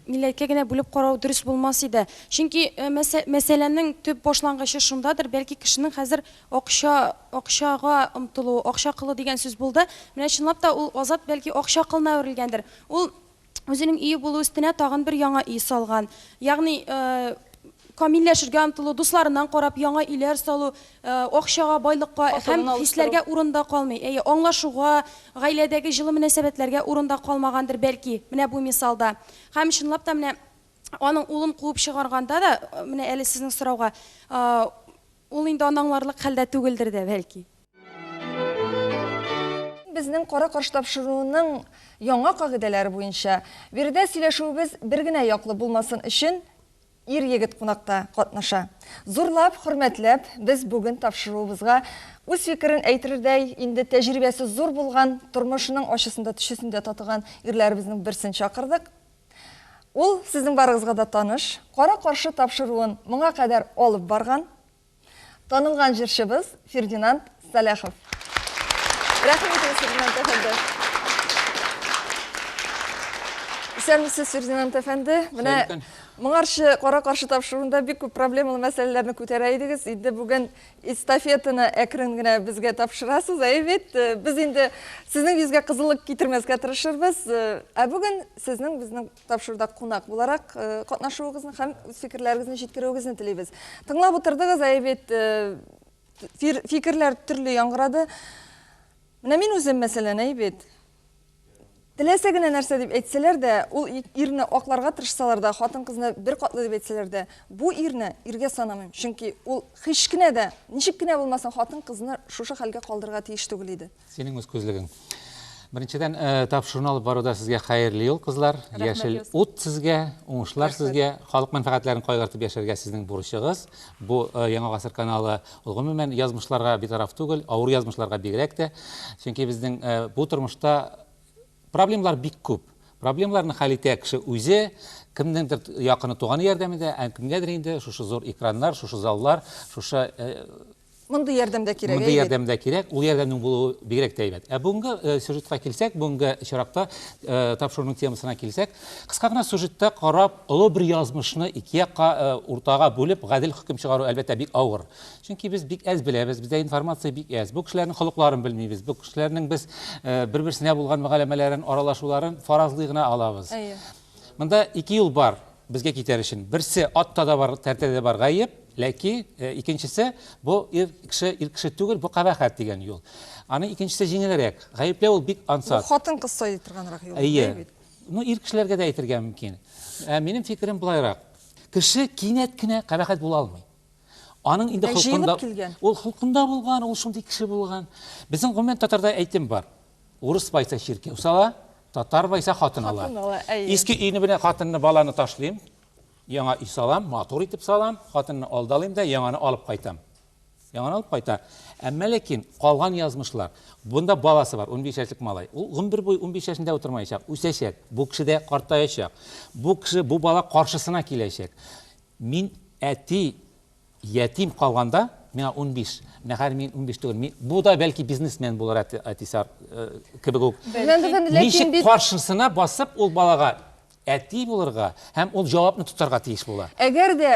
милләткә генә бүлеп карау дөрес булмас иде. Чөнки мәсьәләнең төп башлангычы шундадыр, бәлки кешенең хәзер акча, акчага омтылуы, акча колы дигән сүз булды. Менә чынлап та ул Азат бәлки акча колына әверелгәндер. Ул үзенең өе булу өстенә тагын бер яңа өй салган. Ягъни камилләшергә омтылу, дусларыннан карап яңа өйләр салу, акчага, байлыкка һәм хисләргә урын да калмый. Әйе, аңлашуга, гаиләдәге җылы мөнәсәбәтләргә урын да калмагандыр, бәлки, менә бу мисалда. Һәм чынлап та менә аның улын куып чыгарганда да, менә әле сезнең сорауга, ул инде аны аңларлык хәлдә түгелдер дә, бәлки. Безнең Кара-каршы тапшыруының яңа кагыйдәләре буенча, биредә сөйләшүебез бер генә яклы булмасын өчен, ир-егет кунакта катнаша. Зурлап, хөрмәтләп, без бүген тапшыруыбызга үз фикерен әйтердәй, инде тәҗрибәсе зур булган, тормышының ачысын да, төчесен дә татыган ирләребезнең берсен чакырдык. Ул сезнең барыгызга да таныш, Кара-каршы тапшыруын моңа кадәр алып барган, Танылган җырчыбыз Фердинанд Сәлахов. Рәхим итегез, Фердинанд әфәнде. Исәнмесез, Фердинанд әфәнде. Менә моңарчы кара-каршы тапшыруында бик күп проблемалы мәсьәләләрне күтәрә идегез. Инде бүген эстафетаны әкрен генә безгә тапшырасыз, әйе бит? Без инде сезнең йөзгә кызыллык китермәскә тырышырбыз. Ә бүген сезнең безнең Тапшыруда кунак буларак катнашуыгызны һәм үз фикерләрегезне җиткерүегезне телибез. Тыңлап утырдыгыз, әйе бит, фикерләр төрле яңгырады. Менә мин үзем, мәсәлән, әйе бит, теләсә генә нәрсә дип әйтсәләр дә, ул ирне акларга тырышсалар да, хатын-кызны бер катлы дип әйтсәләр дә, бу ирне иргә санамыйм, чөнки ул һич кенә дә, ничек кенә булмасын, хатын-кызны шушы хәлгә калдырырга тиеш түгел иде. Синең үз күзлегең. Беренчедән, э, тапшыруны алып баруда сезгә хәерле юл, кызлар. Яшел ут сезгә, уңышлар сезгә, халык мәнфәгатьләрен кайгыртып яшәргә сезнең бурычыгыз. Бу э, Яңа гасыр каналы ул гомумән язмышларга битараф түгел, авыр язмышларга бигрәк тә. Чөнки безнең э, бу тормышта проблемалар бик күп. Проблемаларны хәл итә кеше үзе, кемнеңдер якыны туганы ярдәмендә, ә кемгәдер инде шушы зур экраннар, шушы заллар, шушы Мондый ярдәм дә кирәк, Мондый ярдәм дә кирәк, ул ярдәмнең булуы бигрәк тә әйбәт. Ә бүгенге э, сюжетка килсәк, бүгенге очракта э, тапшыруның темасына килсәк, кыска гына сюжетта карап, олы бер язмышны ике якка э, уртага бүлеп, гадел хөкем чыгару әлбәттә бик авыр. Чөнки без бик әз беләбез, бездә информация бик әз. Бу кешеләрнең холыкларын белмибез, бу кешеләрнең без бер-берсенә булган мөгаләмәләрен, аралашуларын фаразлый гына алабыз. Монда ике юл бар безгә китәр өчен. Берсе атта да бар, тәртәдә дә бар гаеп, ләки э, икенчесе бу ир кеше ир кеше түгел, бу кабахәт дигән юл. Аның икенчесе җиңелрәк. Гаепләү ул бик ансат. Бу хатын-кыз сайлый торганрак юл. Әйе. Ну, ир кешеләргә дә әйтергә мөмкин. Ә минем фикерем былайрак. Кеше кинәт кенә кабахәт була алмый. Аның инде холкында ул холкында булган, ул шундый кеше булган. Безнең гомумән татарда әйтем бар. Урыс байса чиркәү сала, татар байса хатын ала. Хатын ала, әйе. Иске өйне белән хатынны, баланы ташлыйм, яңа өй салам, матур итеп салам, хатынны алдалыйм да яңаны алып кайтам. Яңаны алып кайта. Әмма ләкин калган язмышлар. Бунда баласы бар, 15 яшьлек малай. Ул гомер буе 15 яшендә утырмаячак, үсәчәк. Бу кеше дә картаячак. Бу кеше, бу бала каршысына киләчәк. Мин әти Ятим калганда, миңа 15, менә хәзер мин 15 түгел, мин, бу да бәлки бизнесмен булыр әти, әтисе э, кебек үк. Ничек каршысына басып ул балага әти булырга һәм ул җавапны тотарга тиеш була. Әгәр дә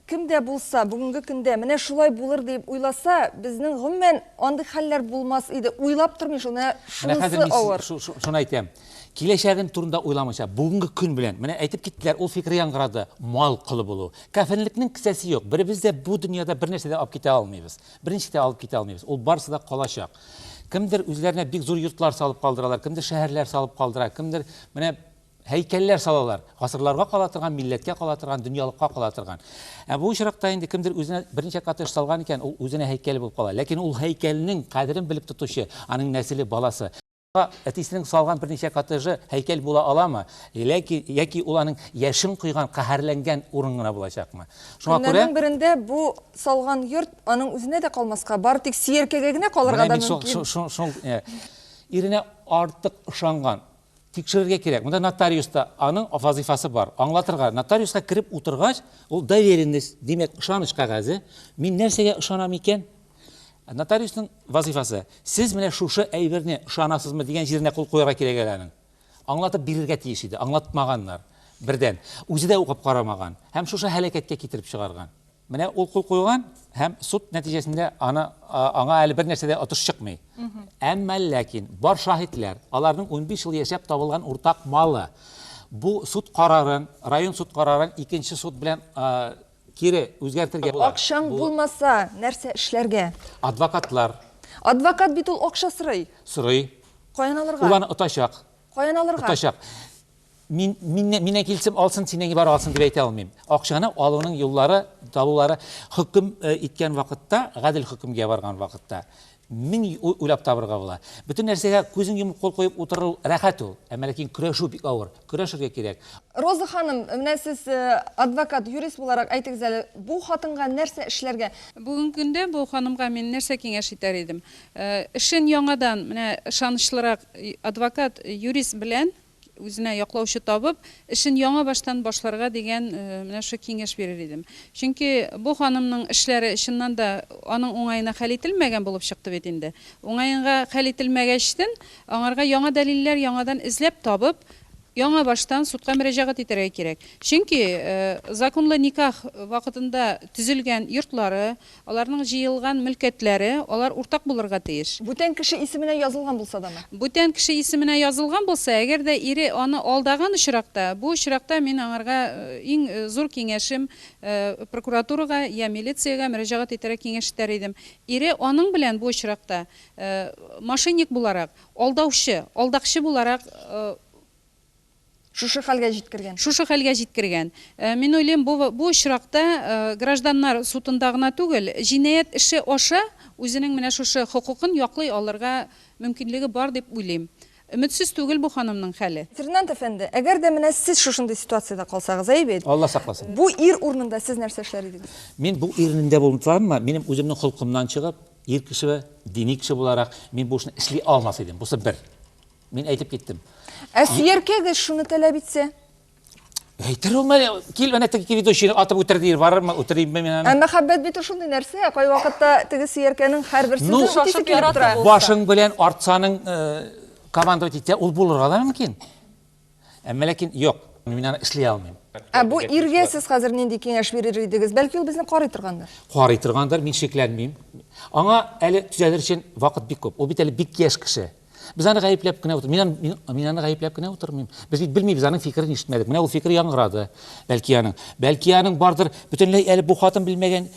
кем дә булса бүгенге көндә менә шулай булыр дип уйласа, безнең гомумән андый хәлләр булмас иде. Уйлап тормый шул, менә шунысы авыр. Шуны әйтәм. Киләчәген турында уйламыйча, бүгенге көн белән, менә әйтеп киттеләр, ул фикер яңгырады, мал колы булу. Кәфенлекнең кесәсе юк. Беребез дә бу дөньяда бернәрсә дә алып китә алмыйбыз. Берничек тә алып китә алмыйбыз. Ул барысы да калачак. Кемдер үзләренә бик зур йортлар салып калдыралар, кемдер шәһәрләр салып калдыра, кемдер менә һәйкәлләр салалар. Гасырларга кала торган, милләткә кала торган, дөньялыкка кала торган. Ә бу очракта инде кемдер үзенә берничә коттедж салган икән, ул үзенә һәйкәл булып кала. Ләкин ул һәйкәлнең кадерен белеп тотучы, аның нәселе, баласы. Әтисенең салган берничә коттеджы һәйкәл була аламы? Ләки, яки ул аның яшен койган, каһәрләнгән урын гына булачакмы? Шуңа күрә Көннәрнең берендә бу салган йорт аның үзенә дә калмаска, бары тик сөяркәгә генә калырга да мөмкин. Менә мин шул иренә артык ышанган. Тикшерергә кирәк. Монда нотариус та, аның вазыйфасы бар. Аңлатырга. Нотариуска кереп утыргач, ул доверенность, димәк, ышаныч кәгазе. Мин нәрсәгә ышанам икән? Нотариусның вазыйфасы, сез менә шушы әйберне ышанасызмы дигән җиренә кул куярга кирәк әле аның. Аңлатып бирергә тиеш иде, аңлатмаганнар. Бердән, үзе дә укып карамаган һәм шушы һәлакәткә китереп чыгарган. Менә ул кул куйган һәм суд нәтиҗәсендә аны аңа әле бер нәрсә дә отыш чыкмый. Әмма ләкин бар шаһитләр, аларның 15 ел яшәп табылган уртак малы. Бу суд карарын, район суд карарын икенче суд белән кире үзгәртергә була. Акчаң булмаса, нәрсә эшләргә? Адвокатлар. Адвокат бит ул акча сорый. Сорый. Каян алырга? Ул аны отачак. Каян алырга? Отачак. Мин, миннән, миннән килсем алсын, синнән бар алсын дип әйтә алмыйм. Акчаны алуның юллары, табулары хөкем э, иткән вакытта, гадел хөкемгә барган вакытта мең уйлап табырга була. Бөтен нәрсәгә күзең йомып кул куеп утыру рәхәт ул. Әмма ләкин көрәшү бик авыр. Көрәшергә кирәк. Роза ханым, менә сез э, адвокат, юрист буларак әйтегез әле, бу хатынга нәрсә эшләргә? Бүгенге көндә бу ханымга мин нәрсә киңәш итәр идем? Э, эшен яңадан менә ышанычлырак адвокат, юрист белән үзенә яклаучы табып, эшен яңа баштан башларга дигән менә шушы киңәш бирер идем. Чөнки бу ханымның эшләре чыннан да аның уңаена хәл ителмәгән булып чыкты бит инде. Уңаенга хәл ителмәгәчтен, аңарга яңа дәлилләр яңадан эзләп табып, яңа баштан судка мөрәҗәгать итәргә кирәк. Чөнки законлы никах вакытында төзелгән йортлары, Аларның җыелган мөлкәтләре, алар уртак булырга тиеш. Бүтән кеше исеменә язылган булса дамы? Бүтән кеше исеменә язылган булса, әгәр дә ире аны алдаган очракта, бу очракта мин аңарга иң зур киңәшем, прокуратурага я милициягә мөрәҗәгать итәргә киңәш итәр идем. Ире аның белән бу очракта мошенник буларак, алдаучы, алдакчы буларак Шушы хәлгә җиткергән. Шушы хәлгә җиткергән. Мин уйлыйм, бу бу очракта гражданнар судында гына түгел, җинаять эше аша үзенең менә шушы хокукын яклый алырга мөмкинлеге бар дип уйлыйм. Өметсез түгел бу ханымның хәле. Фердинанд әфәнде, әгәр дә менә сез шушындый ситуациядә калсагыз, әйе бит? Алла сакласын. Бу ир урынында сез нәрсә эшләр идегез? Мин бу ирнендә булсаммы, минем үземнең холкымнан чыгып, ир кеше, дини кеше буларак, мин бу эшне эшли алмас идем. Бусы бер. Мин әйтеп киттем. Ә сөяркәгез шуны таләп итсә? Әйтер ул менә, кил менә теге ведущийны атып үтер дир, барырмы, үтеримме мин аны? Ә мәхәббәт бит ул шундый нәрсә, кайвакытта теге сөяркәнең һәрбер сүзен үтисе килеп тора. Башың белән артсаның командовать итсә, ул булырга да мөмкин. Әмма ләкин юк, мин аны эшли алмыйм. Ә бу иргә сез хәзер нинди киңәш бирер идегез? Бәлки ул безне карый торгандыр. Карый торгандыр, мин шикләнмим. Аңа әле төзәлер өчен вакыт бик күп. Ул бит әле бик яшь кеше. Без аны гаепләп кенә утырмыйм. Мин, мин, мин аны гаепләп кенә утырмыйм. Без бит белмибез, аның фикерен ишетмәдек. Менә ул фикер яңгырады. Бәлки аның, бәлки аның бардыр, бөтенләй әле бу хатын белмәгән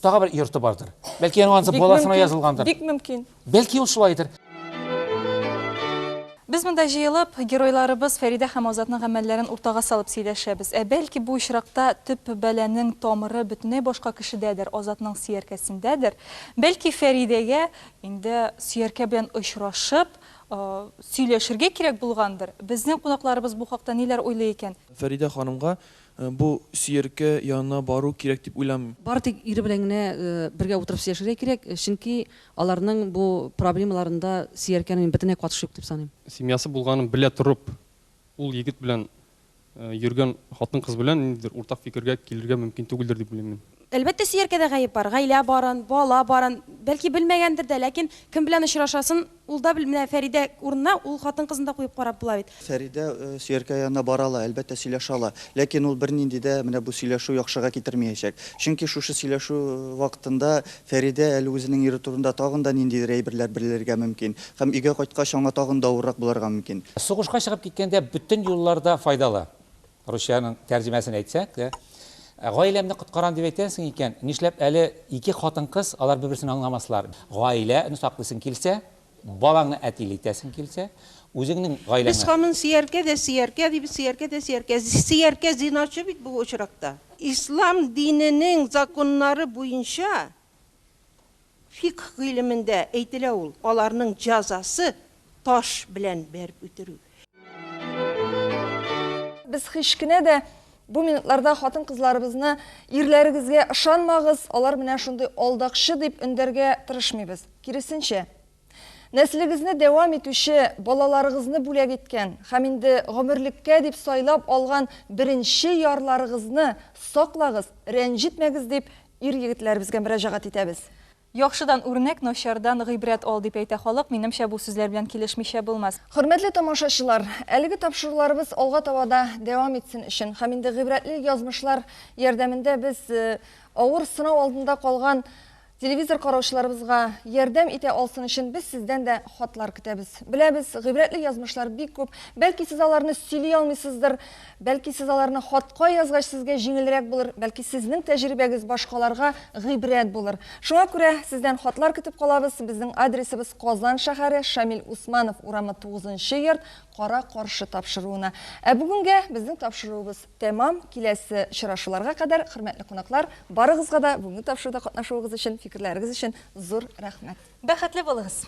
тагы бер йорты бардыр. Бәлки аның анысы баласына язылгандыр. Бик мөмкин. Бәлки ул шулайдыр. Без монда җыелып, геройларыбыз Фәридә һәм Азатның гамәлләрен уртага салып сөйләшәбез. Ә бәлки бу очракта төп бәланең тамыры бөтенләй башка кешедәдер, Азатның сөяркәсендәдер. Бәлки Фәридәгә Инде сөяркә белән очрашып, сөйләшергә кирәк булгандыр. Безнең кунакларыбыз бу хакта ниләр уйлый икән? Фәридә ханымга бу сөяркә янына бару кирәк дип уйламыйм. Бары тик ире белән генә бергә утырып сөйләшергә кирәк, чөнки аларның бу проблемаларында сөяркәнең бөтенләй катышы юк дип саныйм. Семьясы булганын белә торып, ул егет белән йөргән хатын-кыз белән ниндидер уртак фикергә килергә мөмкин түгелдер дип уйлыйм мин. Әлбәттә, сөяркәдә гаеп бар. Гаилә барын, бала барын, бәлки белмәгәндер дә, ләкин кем белән очрашасын ул да бел, менә Фәридә урынына ул хатын-кызны да куеп карап була бит. Фәридә сөяркә янына бара ала, әлбәттә, сөйләшә ала. Ләкин ул бернинди дә менә бу сөйләшү яхшыга китермиячәк. Чөнки шушы сөйләшү вакытында Фәридә әле үзенең ире турында тагын да ниндидер әйберләр белергә мөмкин. Һәм өйгә кайткач аңа тагын да авыррак булырга мөмкин. Сугышка чыгып киткәндә бөтен юллар да файдалы. Русчаның тәрҗемәсен әйтсәк дә, гаиләмне коткарам дип әйтәсең икән, нишләп әле ике хатын-кыз, алар бер-берсен аңламаслар. Гаиләне саклыйсың килсә, балаңны әтиле итәсең килсә, үзеңнең гаиләңне. Без һаман сөяркә дә сөяркә дибез, сөяркә дә сөяркә. Сөяркә зиначы бит бу очракта. Ислам диненең законнары буенча Фикһ гыйлемендә әйтелә ул, аларның җәзасы, таш белән бәреп үтерү. Без һич кенә дә бу минутларда хатын-кызларыбызны ирләрегезгә ышанмагыз, алар менә шундый алдакчы дип өндәргә тырышмыйбыз. Киресенчә, нәселегезне дәвам итүче балаларыгызны бүләк иткән һәм инде гомерлеккә дип сайлап алган беренче ярларыгызны саклагыз, рәнҗетмәгез дип ир-егетләребезгә мөрәҗәгать итәбез. Яхшыдан үрнәк, начардан гыйбрәт ал, дип әйтә халык. Минемчә, бу сүзләр белән килешмичә булмас. Хөрмәтле тамашачылар, әлеге тапшыруларыбыз алга таба да дәвам итсен өчен һәм инде гыйбрәтле язмышлар ярдәмендә без авыр сынау алдында калган телевизор караучыларыбызга ярдәм итә алсын өчен без сездән дә хатлар көтәбез. Беләбез, гыйбрәтле язмышлар бик күп. Бәлки сез аларны сөйли алмыйсыздыр, бәлки сез аларны хатка язгач сезгә җиңелрәк булыр, бәлки сезнең тәҗрибәгез башкаларга гыйбрәт булыр. Шуңа күрә сездән хатлар көтеп калабыз. Безнең адресыбыз Казан шәһәре, Шамил Усманов урамы 9 нчы йорт, Кара каршы тапшыруына. Ә бүгенгә безнең тапшыруыбыз тәмам. Киләсе очрашуларга кадәр, хөрмәтле кунаклар, барыгызга да бүгенге тапшыруда катнашуыгыз өчен, фикерләрегез өчен зур рәхмәт. Бәхетле булыгыз!